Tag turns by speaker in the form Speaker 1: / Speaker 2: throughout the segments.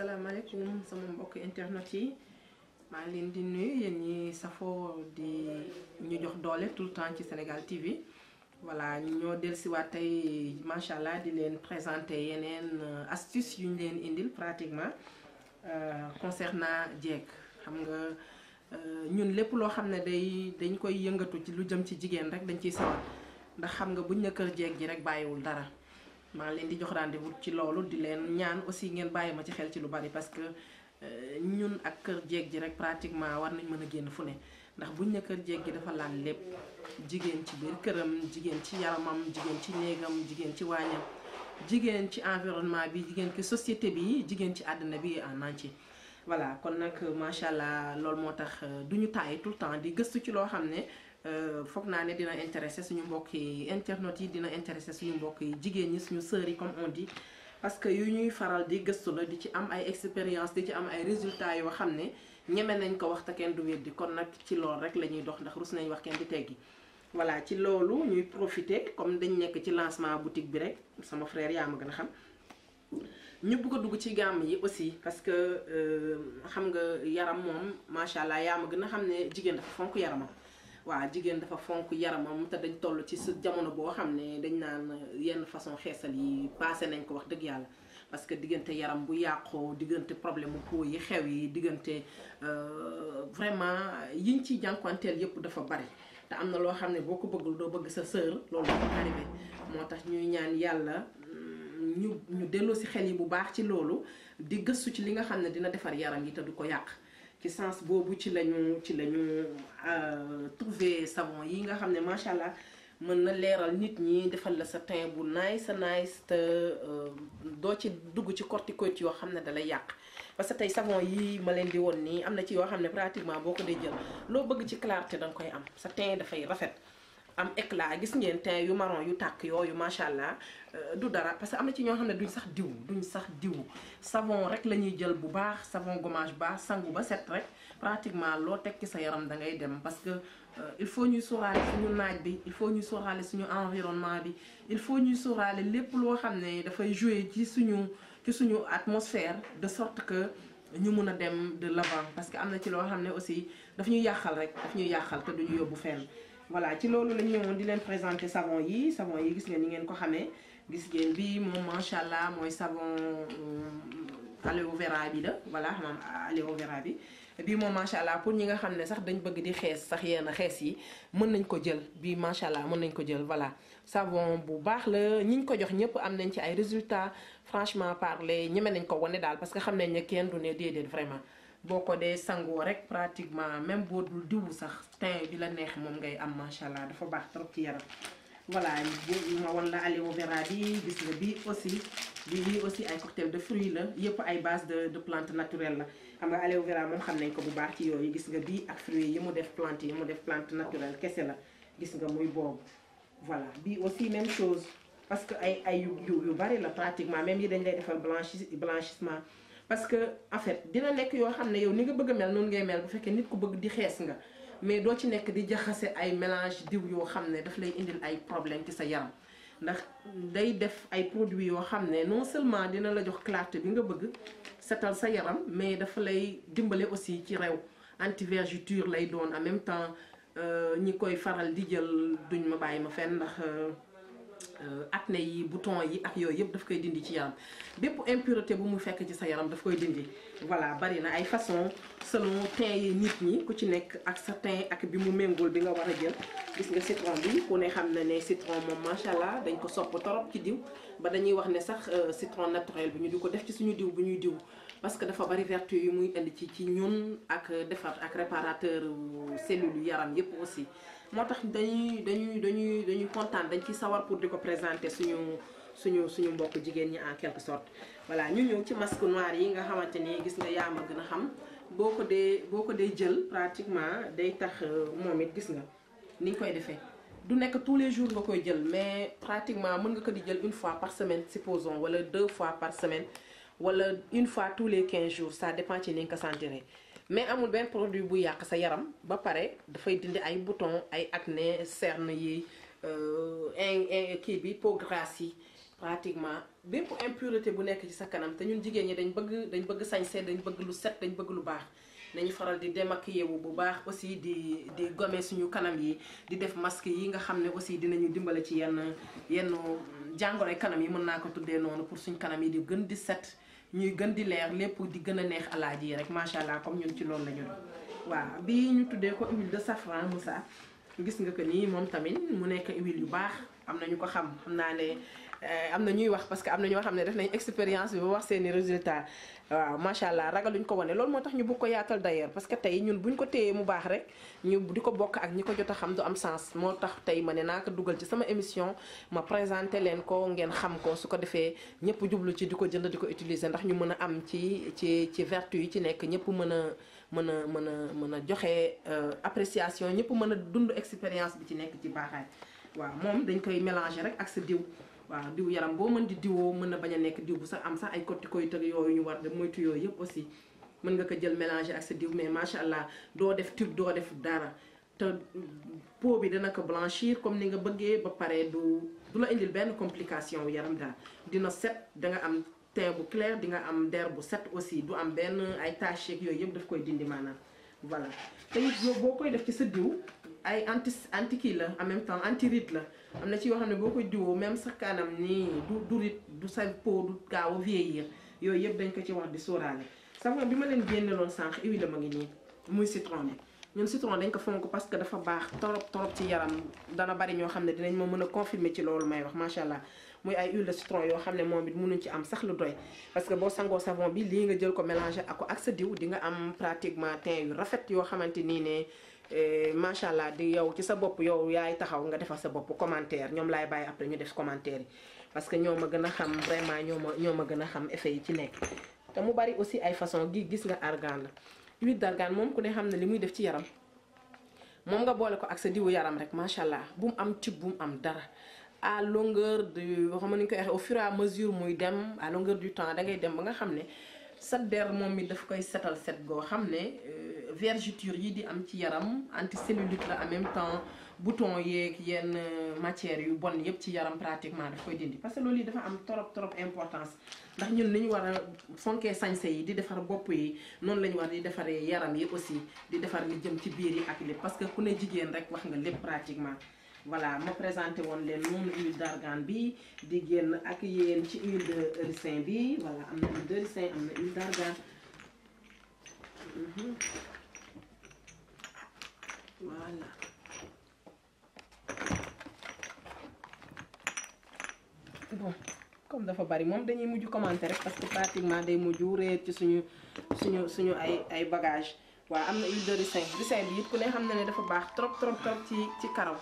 Speaker 1: salaamaaleykum sama mbokk internet yi maa ngi leen di nuyu yéen ñi safoo di ñu jox doole tout le temps ci Sénégal TV voilà ñu ñoo dellusiwaat tey macha allah di leen présenter yeneen astuce yu ñu leen indil pratiquement concernant jeeg xam nga ñun lépp loo xam ne dañ koy yëngatu ci lu jëm ci jigéen rek dañ ciy sawar ndax xam nga buñ ne kër jeeg ji rek bàyyiwul dara. maa leen di jox rendez-vous ci loolu di leen ñaan aussi ngeen bàyyi ma ci xel ci lu bari parce que ñun ak kër jeeg ji rek pratiquement war nañ mën a génn fu ne ndax buñ ne kër jeeg gi dafa laal lépp jigéen ci biir këram jigéen ci yaramam jigéen ci néegam jigéen ci waañam jigéen ci environnement bi jigéen ci société bi jigéen ci àddina bi en entier. voilà kon nag macha allah loolu moo tax duñu tàyyi tout le temps di gëstu ci loo xam ne. foog naa ne dina intéressé suñu mbokk yi internet yi dina intéressé suñu mbokk yi jigéen ñi suñu sœurs yi comme on dit parce que yu ñuy faral di gëstu la di ci am ay expérience di ci am ay résultats yoo xam ne ñeme nañ ko wax te kenn du weddi kon nag ci loolu rek la ñuy dox ndax rus nañ wax kenn di teggi voilà ci loolu ñuy profiter comme dañ nekk ci lancement boutique bi rek sama frère yaa ma gën a xam ñu bëgg a dugg ci gamme yi aussi parce que xam nga yaram moom macha allah yaa ma gën a xam ne jigéen dafa fonk yaramam. waaw jigéen dafa fonk yaramam te dañ toll ci sa jamono boo xam ne dañ naan yenn façon xeesal yi passé nañ ko wax dëgg yàlla parce que diggante yaram bu yàqoo diggante problème mu peau yi xew yi diggante vraiment yiñ ciy jànkuwanteel yëpp dafa bari te am na loo xam ne boo ko bëggul doo bëgg sa sœur loolu dafa arrivé moo tax ñuy ñaan yàlla ñu delloo si xel yi bu baax ci loolu di gëstu ci li nga xam ne dina defar yaram yi te du ko yàq ci sens boobu ci lañu trouver savon yi nga xam ne macha allah mën na leeral nit ñi defal la sa teint bu nice te doo ci dugg ci corticoïdes yoo xam ne dalay yàq parce que tey savon yi ma leen di woon nii am na ci yoo xam ne pratiquement boo ko dee jël loo bëgg ci clarté danga koy am sa teint dafay rafet am éclat gis ngeen teint yu marron yu tàkk yooyu macha allah du dara parce que am na ci ñoo xam ne duñ sax diw savon rek la ñuy jël bu baax savon gommage baax sangu ba set rek pratiquement loo teg ci sa yaram da ngay dem parce que il faut ñuy sóoraale suñu naaj bi il faut ñuy sóoraale suñu environnement bi il faut ñuy sóoraale lépp loo xam ne dafay jouer ci suñu atmosphère de sorte que ñu mun a dem de l'avant parce que am na ci loo xam ne aussi daf ñuy yàqal rek daf ñuy yàqal te duñu yóbbu fenn. voilà ci loolu la ñu ñëwoon di leen présenter savon yi gis ngeen ni ngeen ko xamee gis ngeen bi moom macha allah mooy savon aloe vera bi la voilà moom aloe vera bi bii moom macha allah pour ñi nga xam ne sax dañ bëgg di xees sax yenn xees yi mën nañ ko jël bii macha allah mën nañ ko jël voilà savon bu baax la ñiñ ko jox ñëpp am nañ ci ay résultats franchement parler ñeme nañ ko wane daal parce que xam nañ ne kenn du ne déedéet vraiment. boo ko dee sangoo rek pratiquement même boo dul diwu sax teint bi la neex moom ngay am macha allah dafa baax trop ci yaram. voilà ma won la aloe vera bi gis nga bii aussi ay cocktail de fruits la yëpp ay base de plante naturelle la xam nga aloe vera moom xam nañ ko bu baax ci yooyu gis nga bii ak fruits yi mu def plante naturelle kese la gis nga muy boobu. voilà bii aussi même chose parce que ay yu bari la pratiquement même yi dañ lay defal blanchissement. parce que en fait dina nekk yoo xam ne yow ni nga bëgg a mel noonu ngay mel bu fekkee nit ku bëgg di xees nga mais doo ci nekk di jaxase ay mélange diw yoo xam ne daf lay indil ay problème ci sa yaram ndax day def ay produits yoo xam ne non seulement dina la jox clarté bi nga bëgg setal sa yaram mais dafa lay dimbale aussi ci rew anti-vergeture lay doon en même temps ñi koy faral di jël duñ ma bàyyi ma fenn ndax acné yi bouton yi ak yooyu yëpp daf koy dindi ci yaram bépp impureté bu mu fekk ci sa yaram daf koy dindi. voilà bari na ay façon selon teint yi nit ñi ku ci nekk ak sa teint ak bi mu méngool bi nga war a jël gis nga citron bi ku ne xam na ne citron moom macha allah dañ ko sopp torop ci diw ba dañuy wax ne sax citron naturel bi ñu di ko def ci suñu diw bu ñuy diw parce que dafa bari vertu yu muy indi ci ñun ak defar ak réparateur cellules yu yaram yëpp aussi. moo tax dañuy kontaan dañ ci sawar pour di ko présenter suñu mbokk jigéen ñi en quelque sorte. voilà ñu ñëw ci masque noir yi nga xamante ni gis nga yaa ma gën a xam boo ko dee jël pratiquement day tax moom it gis nga ni ñu koy defee du nekk tous les jours nga koy jël mais pratiquement mën nga ko di jël une fois par semaine supposons wala 2 fois par semaine wala une fois tous les 15 jours ça dépend ci ni nga ko sentiree. mais amul benn produit bu yàq sa yaram ba pare dafay dindi ay boutons ay acné cerne yi kii bi peau grasse yi pratiquement bépp impureté bu nekk ci sa kanam te ñun jigéen ñi dañ bëgg sañse dañ bëgg lu set dañ bëgg lu baax nañu faral di démaquiller wu bu baax aussi di gommer suñu kanam yi di def masque yi nga xam ne aussi dinañu dimbale ci yenn jàngoroy kanam yi mën naa ko tuddee noonu pour suñu kanam yi di gën di set ñuy gën di leer lépp di gën a neex alaaji yi rek macha allah comme ñun ci loolu la ñu doon. waaw bii ñu tuddee ko huile de safran Moussa gis nga ko nii moom tamit mu nekk huile yu baax am na ñu ko xam naa ne am na ñuy wax parce que am na ñoo xam ne def nañ expérience bi ba wax seeni résultat waaw macha allah ragaluñ ko wane loolu moo tax ñu bëgg ko yaatal d'ailleurs parce que tey ñun buñ ko téyee mu baax rek ñu di ko bokk ak ñi ko jot a xam du am sens moo tax tey ma ne naa ko dugal ci sama émission ma présenté leen ko ngeen xam ko su ko defee ñëpp jublu ci di ko jënd di ko utiliser ndax ñu mën a am ci vertu yi ci nekk ñëpp mën a joxe appréciation ñëpp mën a dund expérience bi ci nekk ci baaxaay waaw moom dañ koy mélanger rek ak sa diw waaw diw yaram boo mën di diwoo mën na bañ a nekk diw bu sax am sax ay corticoïdes yooyu ñu war de moytu yooyu yëpp aussi mën nga ko jël mélanger ak sa diw mais macha allah doo def tube doo def dara te peau bi dana ko blanchir comme ni nga bëggee ba pare du la indil benn complication yaram daal dina set da nga am teint bu clair di nga am der bu set aussi du am benn ay taches yeeg yooyu yëpp daf koy dindi maanaam voilà te it boo koy def ci sa diw ay anti kii la en même temps anti ride la am na ci yoo xam ne boo koy diwoo même sa kanam nii du ride du sa peau du gaaw a vieillir yooyu yëpp dañ ko ci wax di sóoraale. savon bi ma leen génneloon sànq huile ma ngi nii muy citron bi ñun citron dañ ko fonk parce que dafa baax torop ci yaram dana bari ñoo xam ne dinañ ma mën a confirmer ci loolu may wax macha allah muy ay huile de citron yoo xam ne moom it mënuñ ci am sax lu doy parce que boo sangoo savon bi lii nga jël ko mélanger ak sa diw di nga am pratiquement teint yu rafet yoo xamante nii ne macha allah di yow ci sa bopp yow yaay taxaw nga defal sa bopp commentaire ñoom laay bàyyi après ñu def commentaire yi parce que ñoo ma gën a xam vraiment ñoo ma gën a xam effet yi ci nekk te mu bari aussi ay façon gis nga argan la huile d'argan moom ku ne xam ne li muy def ci yaram moom nga boole ko ak sa diwu yaram rek macha allah bu mu am tube bu mu am dara à longueur de xam ni ñu koy waxee au fur et à mesure muy dem à longueur du temps da ngay dem ba nga xam ne sa der moom mi daf koy setal set goo xam ne vergeture yi di am ci yaram anticellulite la en même temps bouton yeeg yenn matières yu bon yëpp ci yaram pratiquement daf koy dindi parce que loolu yi dafa am trop importance ndax ñun ni ñu war a fonkee sañse yi di defar bopp yi noonu la ñu war di defaree yaram yi aussi di defar li jëm ci biir yi ak lépp parce que ku ne jigéen rek wax nga lépp pratiquement voilà ma présenté woon leen noonu huile d'argan bi di génn ak yéen ci huile de ricin bi voilà am na huile de ricin am na huile d'argan voilà bon comme dafa bari moom dañuy mujj commenter rek parce que pratiquement day mujj réer ci suñu ay bagage waaw am na huile de ricin bi it ku ne xam na ne dafa baax trop ci karaw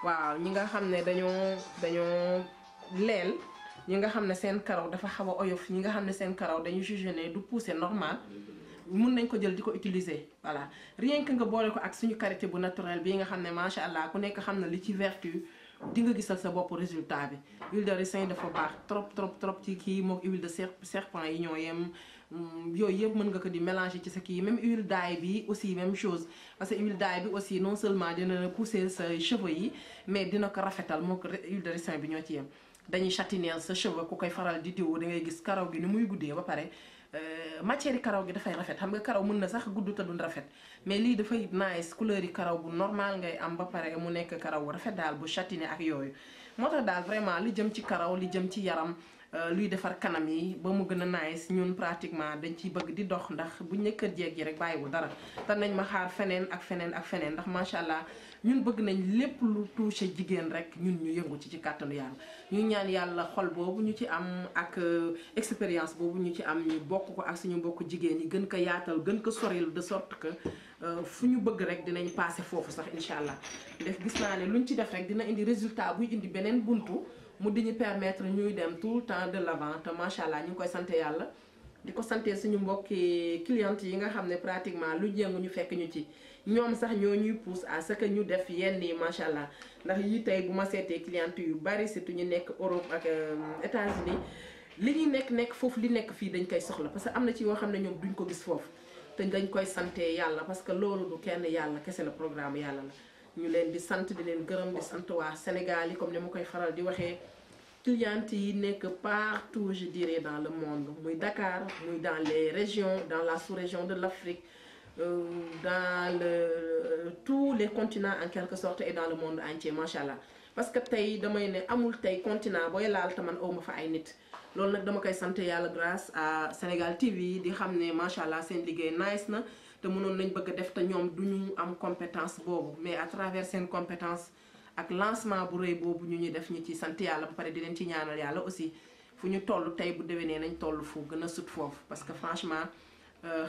Speaker 1: waaw ñi nga xam ne dañoo leel ñi nga xam ne seen karaw dafa xaw a oyof ñi nga xam ne seen karaw dañu jugé ne du pousser normal mun nañ ko jël di ko utiliser voilà rien que nga boole ko ak suñu karité bu naturel bii nga xam ne macha allah ku nekk xam na li ci vertu di nga gisal sa bopp résultat bi huile de ricin dafa baax trop ci kii mook huile de serpent yi ñoo yem yooyu yëpp mën nga ko di mélanger ci sa kii même huile d'ail bi aussi même chose parce que huile d'ail bi aussi non seulement dina pousser sa cheveux yi mais dina ko rafetal moo ko huile de ricin bi ñoo ci yem dañuy châtaigner sa cheveux ku koy faral di diw da ngay gis karaw gi ni muy guddee ba pare matière yi karaw gi dafay rafet xam nga karaw mën na sax gudd te duñ rafet mais lii dafay nice couleur yi karaw bu normal ngay am ba pare mu nekk karaw bu rafet daal bu châtiné ak yooyu moo tax daal vraiment li jëm ci karaw li jëm ci yaram luy defar kanam yi ba mu gën a nice ñun pratiquement dañ ciy bëgg di dox ndax buñ ne kër jeeg yi rek bàyyiwul dara te nañ ma xaar feneen ak feneen ndax macha allah ñun bëgg nañ lépp lu touché jigéen rek ñun ñu yëngu ci kàttanu yàlla ñu ñaan yàlla xol boobu ñu ci am ak expérience boobu ñu ci am ñu bokk ko ak suñu mbokk jigéen yi gën ko yaatal gën ko soril de sorte que fu ñu bëgg rek dinañ passé foofu sax incha allah def gis naa ne luñ ci def rek dina indi résultat buy indi beneen buntu mu di ñu permettre ñuy dem tout le temps de l'avant te macha allah ñu ngi koy sant yàlla di ko sante suñu mbokki clientes yi nga xam ne pratiquement lu jëngu ñu fekk ñu ci ñoom sax ñoo ñuy pousse à ce que ñu def yenn yi macha allah ndax yi tey bu ma seetee clientes yu bari surtout ñu nekk Europe ak États-Unis li ñuy nekk foofu li nekk fii dañ koy soxla parce que am na ci yoo xam ne ñoom duñ ko gis foofu te dañ koy sante yàlla parce que loolu du kenn yàlla kese la programme yàlla la ñu leen di sant di leen gërëm di sant waa Sénégal yi comme ni ma koy faral di waxee clientes yi nekk partout je dirais dans le monde muy Dakar muy dans les régions dans la sous-région de l'Afrique dans tous les continents en quelque sorte et dans le monde entier machallah parce que tey damay ne amul tey continent booy laal te man awma fa ay nit loolu nag dama koy sant yàlla grâce à Sénégal TV di xam ne machallah seen liggéey nice na te mënoon nañ bëgg a def te ñoom duñu am compétence boobu mais à travers seen compétence ak lancement bu rëy boobu ñu ñuy def ñu ci sant yàlla ba pare di leen ci ñaanal yàlla aussi fu ñu toll tey bu déwénee nañ toll fu gën a sut foofu parce que franchement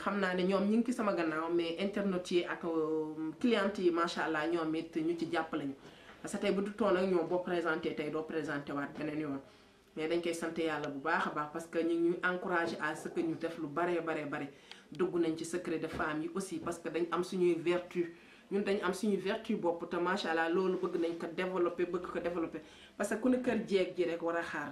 Speaker 1: xam naa ne ñoom ñi ngi ci sama gannaaw mais internautes yi ak clientes yi macha allah ñoom it ñu ci jàppale ñu parce que tey bu du toon ak ñoom boo présenté tey doo présenté waat beneen yoon mais dañ koy sant yàlla bu baax a baax parce que ñu ngi ñuy encouragé à ce que ñu def lu bare dugg nañ ci secret de femme yi aussi parce que dañ am suñuy vertu ñun dañ am suñu vertu bopp te macha allah loolu bëgg nañ ko développé parce que ku ne kër jeeg ji rek war a xaar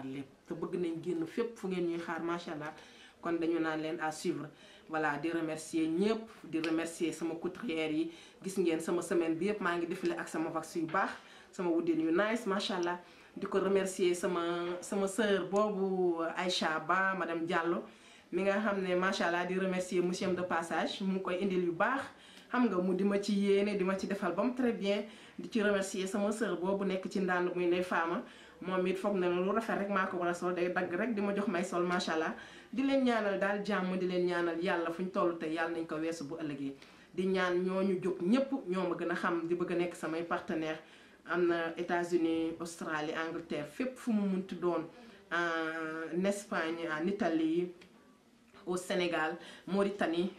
Speaker 1: lépp te bëgg nañ génn fépp fu ngeen ñuy xaar macha allah kon dañu naan leen à suivre voilà di remercier ñëpp di remercier sama couturière yi gis ngeen sama semaine bi yëpp maa ngi défilé ak sama wax yu baax sama wuddin yu nice macha allah di ko remercier sama sœur boobu Aïcha Ba madame Diallo mi nga xam ne macha allah di remercier monsieur de passage mu koy indil yu baax xam nga mu di ma ci yéene di ma ci defal ba mu très bien di ci remercier sama sœur boobu nekk ci ndànd muy Ndey Faama moom it foog na lu rafet rek maa ko war a sol day dagg rek di ma jox may sol macha allah di leen ñaanal daal jàmm di leen ñaanal yàlla fu ñu toll te yàlla nañ ko weesu bu ëllëgee di ñaan ñooñu jóg ñëpp ñoo ma gën a xam di bëgg a nekk samay partenaire am na États-Unis Australie Angleterre fépp fu mu munti doon en Espagne en Italie au Sénégal Mauritanie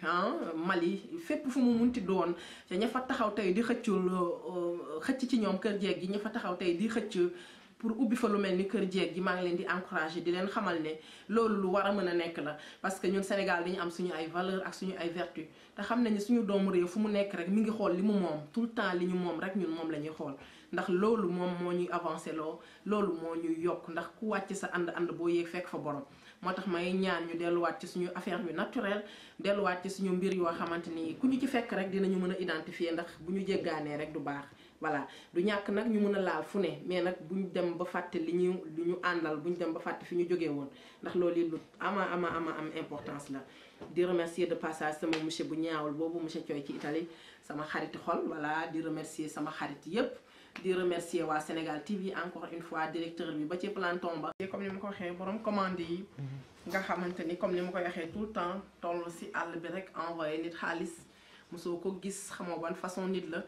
Speaker 1: Mali fépp fu mu munti doon te ña fa taxaw tey di xëcc ci ñoom kër jeeg gi ña fa taxaw tey di xëcc pour ubbi fa lu mel ni kër jeeg gi maa ngi leen di encourager di leen xamal ne loolu lu war a mën a nekk la parce que ñun Sénégal dañu am suñu ay valeur ak suñu ay vertu te xam nañu suñu doomu réew fu mu nekk rek mi ngi xool li mu moom tout le temps li ñu moom rek ñun moom la ñuy xool ndax loolu moom moo ñuy avancé loolu moo ñuy yokk ndax ku wàcc sa ànd boo yéeg fekk fa borom moo tax may ñaan ñu delluwaat ci suñu affaire yu naturel delluwaat ci suñu mbir yoo xamante ni ku ñu ci fekk rek dinañu mën a identifier ndax bu ñu jéggaanee rek du baax voilà du ñàkk nag ñu mën a laal fu ne mais nag buñ dem ba fàtte li ñu àndal buñ dem ba fàtte fi ñu jógee woon ndax loolu yi lu am importance la di remercier de passage sama monsieur bu ñaawul boobu monsieur Thioy ci Italie sama xariti xol voilà di remercier sama xarit yépp di remercier waa Sénégal TV encore une fois directeur bi ba ci planton ba comme ni ma ko waxee borom commande yi nga xamante ni comme ni ma koy waxee tout le temps toll si àll bi rek envoyé nit xaalis mosoo ko gis xamoo ban façon nit la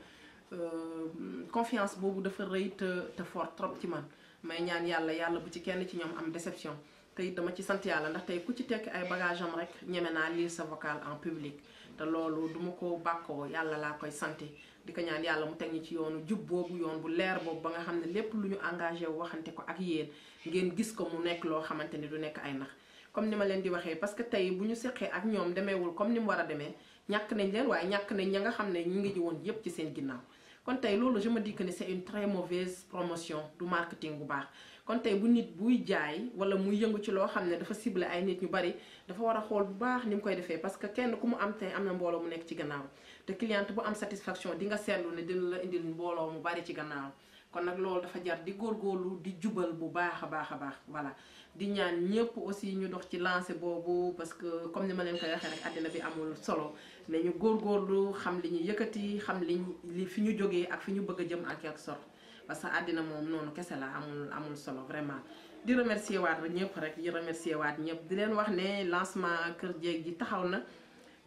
Speaker 1: confiance boobu dafa rëy te fort trop ci man may ñaan yàlla bu ci kenn ci ñoom am déception te it dama ci sant yàlla ndax tey ku ci tekk ay bagage am rek ñeme naa lire sa vocal en public te loolu duma ko bàkkoo yàlla laa koy santé di ko ñaan yàlla mu teg ñi ci yoonu jub boobu yoon bu leer boobu ba nga xam ne lépp lu ñu engagé wu waxante ko ak yéen ngeen gis ko mu nekk loo xamante ni du nekk ay nax comme ni ma leen di waxee parce que tey bu ñu seqee ak ñoom demeewul comme ni mu war a demee ñàkk nañ leen waaye ñàkk nañ ña nga xam ne ñu ngi ji woon yépp ci seen ginnaaw kon tey loolu je me dis que ni c'est une très mauvaise promotion du marketing bu baax kon tey bu nit buy jaay wala muy yëngu ci loo xam ne dafa ciblé ay nit ñu bari dafa war a xool bu baax ni mu koy defee parce que kenn ku mu am tey am na mbooloo mu nekk ci gannaaw te cliente bu am satisfaction di nga seetlu ne dina la indil mbooloo mu bari ci gannaaw kon nag loolu dafa jar di góorgóorlu di jubal bu baax a baax voilà di ñaan ñëpp aussi ñu dox ci lancé boobu parce que comme ni ma leen koy waxee rek àddina bi amul solo mais ñu góorgóorlu xam li ñu yëkkati xam li fi ñu jógee ak fi ñu bëgg a jëm en quelque sorte parce que àddina moom noonu kese la amul solo vraiment di remercier waat ñëpp rek di remercier waat ñëpp di leen wax ne lancement kër jeeg gi taxaw na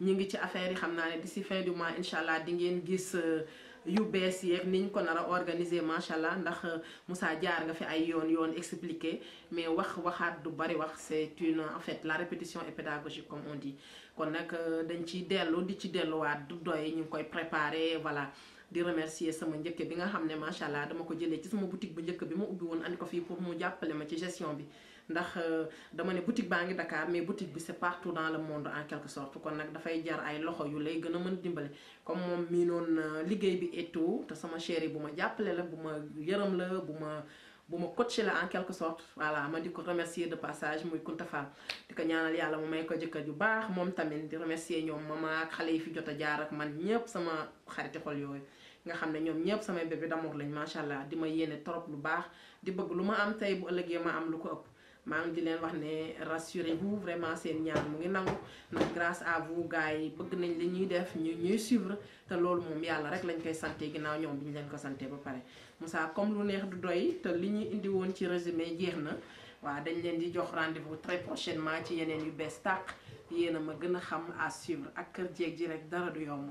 Speaker 1: ñu ngi ci affaire yi xam naa ne d'ici fin du mois incha allah di ngeen gis yu bees yeeg ni ñu ko nar a organiser macha allah ndax Moussa jaar nga fi ay yoon expliqué mais waxaat du bari wax c'est en fait la répétition est pédagogique comme on dit kon nag dañ ciy dellu di ci delluwaat du doy ñu ngi koy préparer voilà di remercier sama njëkk bi nga xam ne macha allah dama ko jëlee ci sama boutique bu njëkk bi ma ubbi woon andi ko fii pour mu jàppale ma ci gestion bi ndax dama ne boutique baa ngi Dakar mais boutique bi c'est partout dans le monde en quelque sorte kon nag dafay jar ay loxo yu lay gën a mën dimbale comme moom mii noonu liggéey bi et tout te sama chéri bu ma jàppale la bu ma yërëm la bu ma coaché la en quelque sorte voilà ma di ko remercier de passage muy Kunta Fall di ko ñaanal yàlla mu may ko jëkkër ju baax moom tamit di remercier ñoom mama ak xale yi fi jot a jaar ak man ñëpp sama xariti xol yooyu nga xam ne ñoom ñëpp samay bébé d'amour lañ macha allah di ma yéene trop lu baax di bëgg lu ma am tey bu ëllëgee ma am lu ko ëpp maa ngi di leen wax ne rassurez-vous vraiment seen ñaan mu ngi nangu ndax grâce à vous gars yi bëgg nañ li ñuy def ñuy suivre te loolu moom yàlla rek lañ koy santé ginnaaw ñoom bi ñu leen ko santé ba pare Moussa comme lu neex du doy te li ñuy indi woon ci résumé jeex na waaw dañ leen di jox rendez-vous très prochainement ci yeneen yu bees tàq yéen a ma gën a xam à suivre ak Kër Jeeg ji rek dara du yomb